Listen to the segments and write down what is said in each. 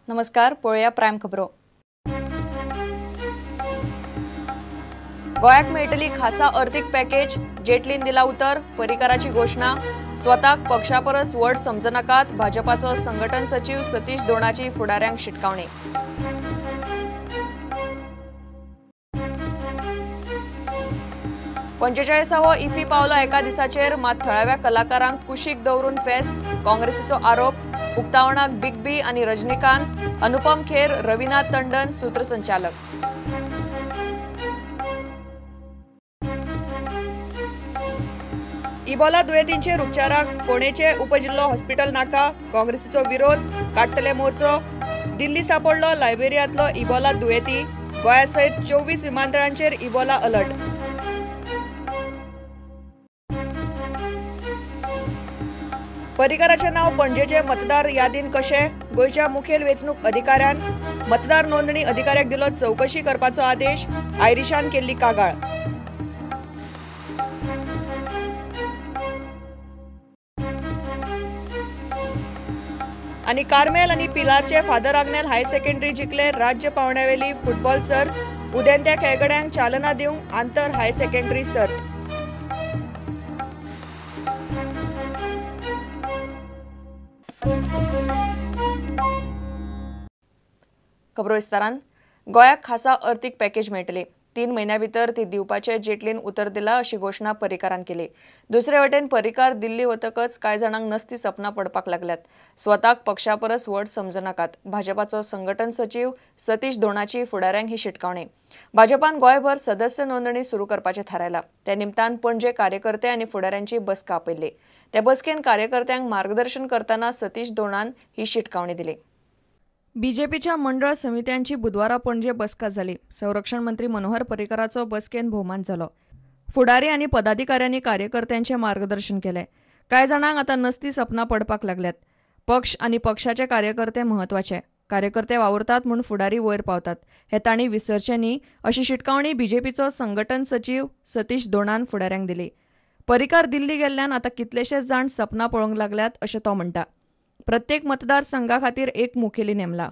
नमस्कार, पळोवया प्रायम खबरो। गोंयाक मेळटली खासा अर्थीक पॅकेज, जेटलीन दिला उतर, पर्रीकाराची घोशणा। स्वताक पक्षा परस व्हड समजनाकात, भाजपाचो संघटन सचीव सतीश दोणाची फुडाऱ्यांक शिटकावणी। 45वो इफी पावलो एका दिसाचेर, मात थळाव्या कलाकारांक कुशीक दवरून फेस्त, काँग्रेसीचो आरोप। उक्तावणाक बिग बी आनी रजनीकांत, अनुपम खेर, रविनाथ टंडन सूत्रसंचालक। इबोला दुयेंतींचेर उपचाराक फोंडेचे उपजिल्लो हॉस्पिटल नाका, काँग्रेसीचो विरोध, काडटले मोर्चो। दिल्ली सापडलो लायबेरियांतलो इबोला दुयेंती, गोंया सयत 24 विमानतळांचेर इबोला अलर्ट। पर्रीकाराचें नांव पणजेचे मतदार यादीन कशें, गोंयच्या मुखेल वेंचणूक अधिकाऱ्यान मतदार नोंदणी अधिकाऱ्याक दिलो चवकशी करपाचो आदेश, आयरिशान केल्ली कागाळ। आनी कार्मेल आनी पिलारचे फादर आग्नेल हायर सेकंडरी जिखले राज्य पावंड्यावेली फुटबॉल सर्त, उदेंत्या खेळगड्यांक चालना दिवंक आंतर हायर सेकंडरी सर्त। खबरो विस्तारान। गोंयाक खासा अर्थीक पॅकेज मेळटली, 3 म्हयन्या भितर ती दिवपाचें जेटलीन उतर दिला अशी घोशणा पर्रीकारान केली। दुसरे वटेन पर्रीकार दिल्ली वतकच कांय जाणांक नस्ती सपनां पडपाक लागल्यात, स्वताक पक्षा परस व्हड समजनाकात, भाजपाचो संघटन सचीव सतीश दोणाची फुडाऱ्यांक ही शिटकावणी। भाजपान गोंयभर सदस्य नोंदणी सुरू करपाचें थारायलां, त्या निमतान पणजे कार्यकर्ते आनी फुडाऱ्यांची बसका आपयल्ली। त्या बसकेन कार्यकर्त्यांक मार्गदर्शन करतना सतीश दोणान ही शिटकावणी दिली। बीजेपीच्या मंडळ समित्यांची बुधवारा पणजे बसका जाली। संरक्षण मंत्री मनोहर पर्रीकाराचो बसकेन भोवमान जालो। फुडारी आनी पदाधिकाऱ्यांनी कार्यकर्त्यांचें मार्गदर्शन केलें। कांय जाणांक आतां नस्ती सपनां पडपाक लागल्यात। पक्ष आनी पक्षाचे कार्यकर्ते म्हत्वाचे, कार्यकर्ते वावुरतात म्हूण फुडारी वयर पावतात हें तांणी विसरचें न्ही अशी शिटकावणी बीजेपीचो संघटन सचीव सतीश दोणान फुडाऱ्यांक दिली। पर्रीकार दिल्ली गेल्ल्यान आतां कितलेशेच जाण सपनां पळोवंक लागल्यात अशें तो म्हणटा। प्रत्येक मतदारसंघा खातीर एक मुखेली नेमला।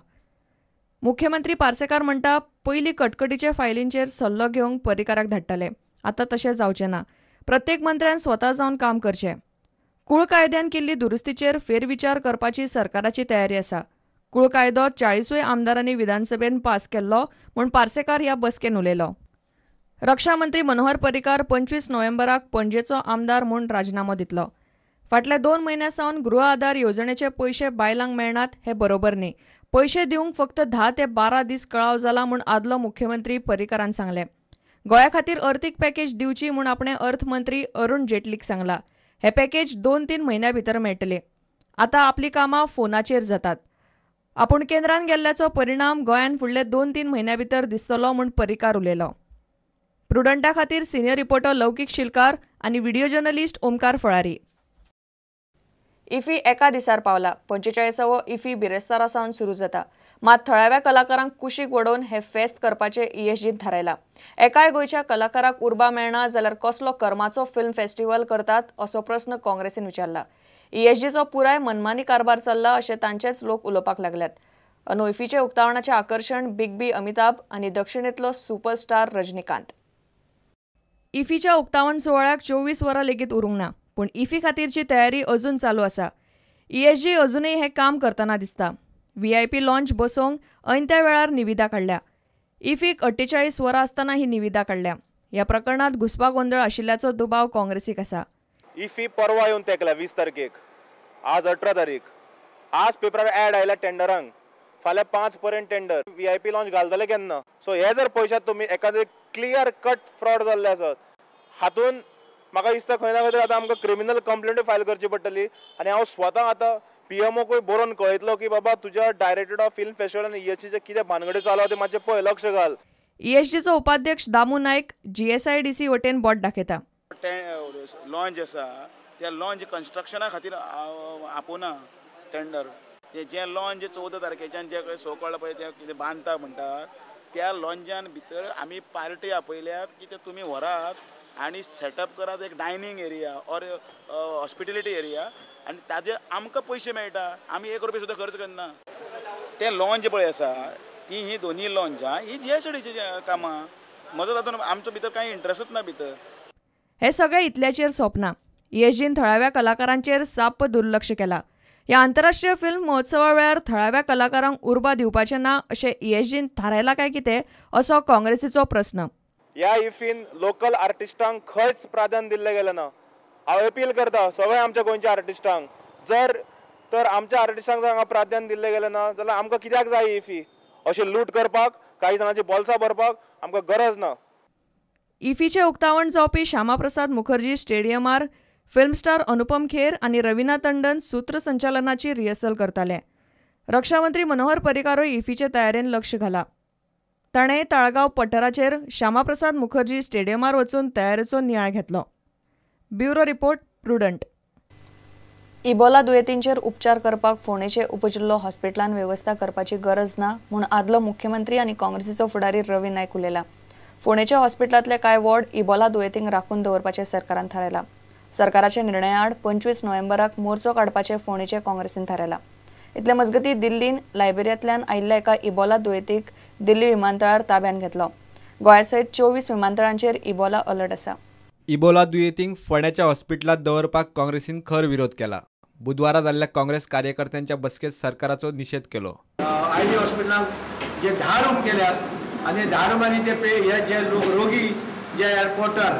मुख्यमंत्री पार्सेकार म्हणटा, पयलीं कटकटीचे फायलींचेर सल्लो घेवंक पर्रीकाराक धाडटाले, आतां तशें जावचें ना। प्रत्येक मंत्र्यान स्वता जावन काम करचें। कूळ कायद्यान केल्ली दुरुस्तीचेर फेरविचार करपाची सरकाराची तयारी आसा। कूळ कायदो 40 आमदारांनी विधानसभेन पास केल्लो म्हूण पार्सेकार ह्या बसकेन उलयलो। रक्षा मंत्री मनोहर पर्रीकार 25 नोव्हेंबराक पणजेचो आमदार म्हूण राजिनामो दितलो। फाटल्या 2 म्हयन्यां सावन गृह आधार येवजणेचे पयशे बायलांक मेळनात हें बरोबर न्ही। पयशे दिवंक फक्त 10 ते 12 दीस कळाव जाला म्हूण आदलो मुख्यमंत्री पर्रीकारान सांगलें। गोंया खातीर अर्थीक पॅकेज दिवची म्हूण आपणें अर्थमंत्री अरुण जेटलीक सांगलां। हें पॅकेज 2-3 म्हयन्यां भितर मेळटलें। आतां आपलीं कामां फोनाचेर जातात। आपूण केंद्रान गेल्ल्याचो परिणाम गोंयान फुडले 2-3 म्हयन्यां भितर दिसतलो म्हूण पर्रीकार उलयलो। प्रुडंटा खातीर सिनियर रिपोर्टर लौकीक शिलकार आनी व्हिडियो जर्नलिस्ट ओमकार फळारी। इफी एका दिसार पावला। 45वो इफी बिरेस्तारा सावन सुरू जाता, मात थळाव्या कलाकारांक कुशीक वडोवन हे फेस्त करपाचें ईएसजीन थारायलां। एकाय गोंयच्या कलाकाराक उर्बा मेळना जाल्यार कसलो कर्माचो फिल्म फेस्टिवल करतात असो प्रस्न काँग्रेसीन विचारला। ईएसजीचो पुराय मनमानी कारभार चल्ला अशें तांचेच लोक उलोवपाक लागल्यात। अंदू इफीचें उक्तावणाचें आकर्शण बिग बी अमिताभ आनी दक्षिणेंतलो सुपरस्टार रजनीकांत। इफीच्या उक्तावण सुवाळ्याक 24 वरां लेगीत उरूंक ना, पूण इफी खातीरची तयारी अजून चालू आसा। ईएसजी अजूनय हें काम करतना दिसता। व्हीआयपी लॉन्च बसोवंक ऐन त्या वेळार निविदा काडल्या। इफीक 48 वरां आसतना ही निविदा काडल्या। ह्या प्रकरणांत घुस्पागोंदळ आशिल्ल्याचो दुबाव काँग्रेसीक आसा। इफी परवा येवन तेकल्या 20 तारखेक, आज 18 तारीख, आज पेपरार ऍड आयल्या टेंडरांक, फाल्यां 5 पर्यंत टेंडर, व्हीआयपी लॉन्च घालतले केन्ना? सो हे जर पयशात तुमी एखादे क्लियर कट फ्रॉड जाल्ले आसत, हातून म्हाका दिसता खंय ना खंय तरी आतां आमकां क्रिमिनल कंप्लेंटूय फायल करची पडटली। आनी हांव स्वता आतां पीएमओकूय बरोवन कळयतलो की बाबा तुज्या डायरेक्टर ऑफ फिल्म फेस्टिवल आनी ईएसजीचें कितें भानगडी चालू आहा तें मातशें पळय, लक्ष घाल। ईएसजीचो उपाध्यक्ष दामू नायक जीएसआयडीसी वटेन बोट दाखयता। लॉन्च आसा त्या लॉन्च कन्स्ट्रक्शना खातीर आपोवना टेंडर, जें लॉन्च 14 तारखेच्यान जें सो कळ्ळां पळय तें कितें बांदता म्हणटात त्या लॉन्जान भितर आमी पार्टी आपयल्यात की ते तुमी व्हरात आनी सेटअप करात एक dining area or hospitality area आनी ताजे आमकां पयशे मेळटा, आमी 1 रुपया सुद्दां खर्च करना। तें लॉन्ज पळय आसा ती ही दोनूय लॉन्जां ही जीएसआयडीसी कामां. म्हजो तातूंत आमचो भितर कांय इंट्रस्टूच ना भितर. हे सगळे इतल्याचेर सोंपना. ईएसजीन थळाव्या कलाकारांचेर साप्प दुर्लक्ष केला. ह्या आंतरराष्ट्रीय फिल्म महोत्सवा वेळार थळाव्या कलाकारांक उर्बा दिवपाचें ना अशें ईएसजीन थारायलां काय कितें असो काँग्रेसीचो प्रस्न. ह्या इफीन लोकल आर्टिस्टांक खंयच प्राधान्य दिल्लें गेलें ना. हांव अपील करता सगळ्या आमच्या गोंयच्या आर्टिस्टांक, जर तर आमच्या आर्टिस्टांक जर हांगा प्राधान्य दिल्लें गेलें ना जाल्यार आमकां कित्याक जाय इफी? अशें लूट करपाक, कांय जाणांची बोल्सां भरपाक आमकां गरज ना. इफीचें उक्तावण जावपी श्यामाप्रसाद मुखर्जी स्टेडियमार फिल्म स्टार अनुपम खेर आनी रवीना टंडन सूत्रसंचालनाची रिहर्सल करताले. रक्षामंत्री मनोहर पर्रीकारूय इफीचे तयारेन लक्ष घाला. ताणें ताळगांव पठाराचेर श्यामाप्रसाद मुखर्जी स्टेडियमार वचून तयारेचो नियाळ घेतलो. Bureau report, Prudent. Ebola दुयेंतींचेर उपचार करपाक फोंडेचे उपजिल्लो हॉस्पिटलान वेवस्था करपाची गरज ना म्हूण आदलो मुख्यमंत्री आनी काँग्रेसीचो फुडारी रवी नायक उलयला. फोंडेच्या हॉस्पिटलांतले कांय वॉर्ड इबोला दुयेंतींक राखून दवरपाचें सरकारान थारायलां. सरकाराच्या निर्णया आड 25 नोव्हेंबराक मोर्चो काडपाचें फोंडेचे काँग्रेसीन थारायलां. इतले मजगतीं दिल्लीन लायबेरियांतल्यान आयिल्ल्या एका इबोला दुयेंतीक दिल्ली विमानतळार ताब्यांत घेतलो. गोंया सयत 24 विमानतळांचेर इबोला अलर्ट आसा. इबोला दुयेंतींक फोंड्याच्या हॉस्पिटलांत दवरपाक काँग्रेसीन खर विरोध केला. बुधवारा जाल्ल्या काँग्रेस कार्यकर्त्यांच्या बसकेत सरकाराचो निशेध केलो. आयडी हॉस्पिटलांत जे 10 रूम केल्यात आनी 10 रुमांनी ते हे जे लोक रोगी जे एअरपोर्टार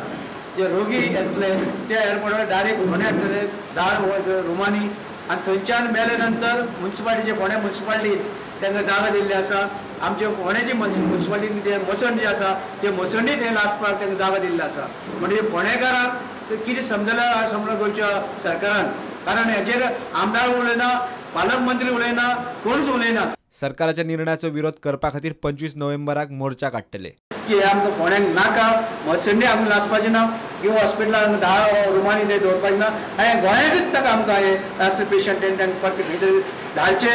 जे रोगी येतले ते एअरपोर्टार डायरेक्ट फोंड्या हाडटले 10 रुमांनी आनी थंयच्यान मेले नंतर मुन्सिपालिटीचे फोंड्या मुन्सिपालिटीन तांकां जागा दिल्ली आसा. आमचे फोंड्याची मुन्सिपालिटीन ते मसण जी आसा ते मसंडी थंय लासपाक तांकां जागा दिल्ली आसा. म्हणजे फोंडेकारांक कितें समजलां समजलां गोंयच्या सरकारान, कारण हेचेर आमदार उलयना, पालकमंत्री उलयना, कोणूच उलयना. सरकाराच्या निर्णयाचो विरोध करपा खातीर 25 नोव्हेंबराक मोर्चा काडटले. की हे आमकां फोंड्यांक नाका, मसंडी आमकां लासपाचें ना किंवा हॉस्पिटलान 10 रुमांनी ते दवरपाचें ना. हांवें गोंयांतूच ताका आमकां हे असले पेशंट तांकां परते खंय तरी धाडचे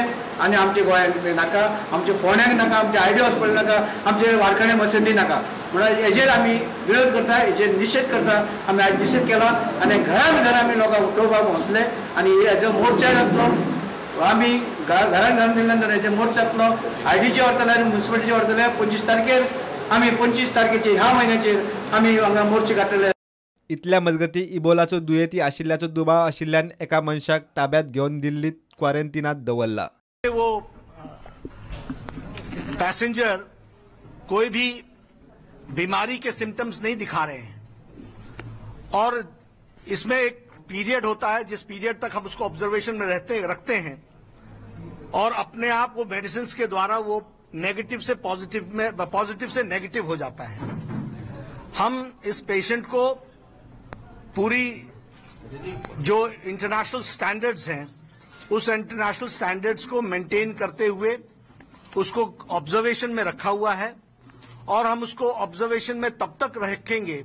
आनी आमच्या गोंयांत नाका, आमच्या फोंड्यांक नाका, आमच्या आयडी हॉस्पिटल नाका, आमचे वारखंडे मसंडी नाका. म्हणून हेजेर आमी विरोध करता, हेजेर निशेध करता. आमी आयज निशेध केला आनी घरान घर आमी लोकांक उठोवपाक वतले आनी हेजो मोर्चा जातलो. आमी घरान घरान दिल्या नंतर हेजे मोर्चा जातलो. आयडीचे व्हरतले आनी मुन्सिपालिटीचे व्हरतले. 25 तारखेर आमी 25 तारखेचे ह्या म्हयन्याचेर आमी हांगा मोर्चे काडटले. इतल्या मजगती इबोलाचो दुयेंती आशिल्ल्याचो दुबाव आशिल्ल्यान एका मनशाक ताब्यात घेवन दिल्लीत क्वारंटीनात दवरला. वो पैसेंजर कोई भी बीमारी के सिम्टम्स नहीं दिखा रहे हैं और इसमें एक पीरियड होता है जिस पीरियड तक हम उसको ऑब्जर्वेशन में रखते हैं और अपने आप वो मेडिसिन के द्वारा वो नेगेटिव से पॉजिटिव में, पॉजिटिव से नेगेटिव हो जाता है. हम इस पेशेंट को पूरी जो इंटरनेशनल स्टैंडर्ड्स हैं उस इंटरनेशनल स्टैंडर्ड्स को मेंटेन करते हुए उसको ऑब्जर्वेशन में रखा हुआ है और हम उसको ऑब्जर्वेशन में तब तक रखेंगे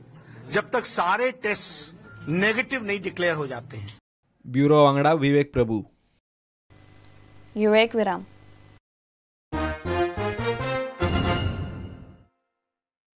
जब तक सारे टेस्ट नेगेटिव नहीं डिक्लेयर हो जाते हैं. ब्युरो वांगडा विवेक प्रभू. विवेक विराम.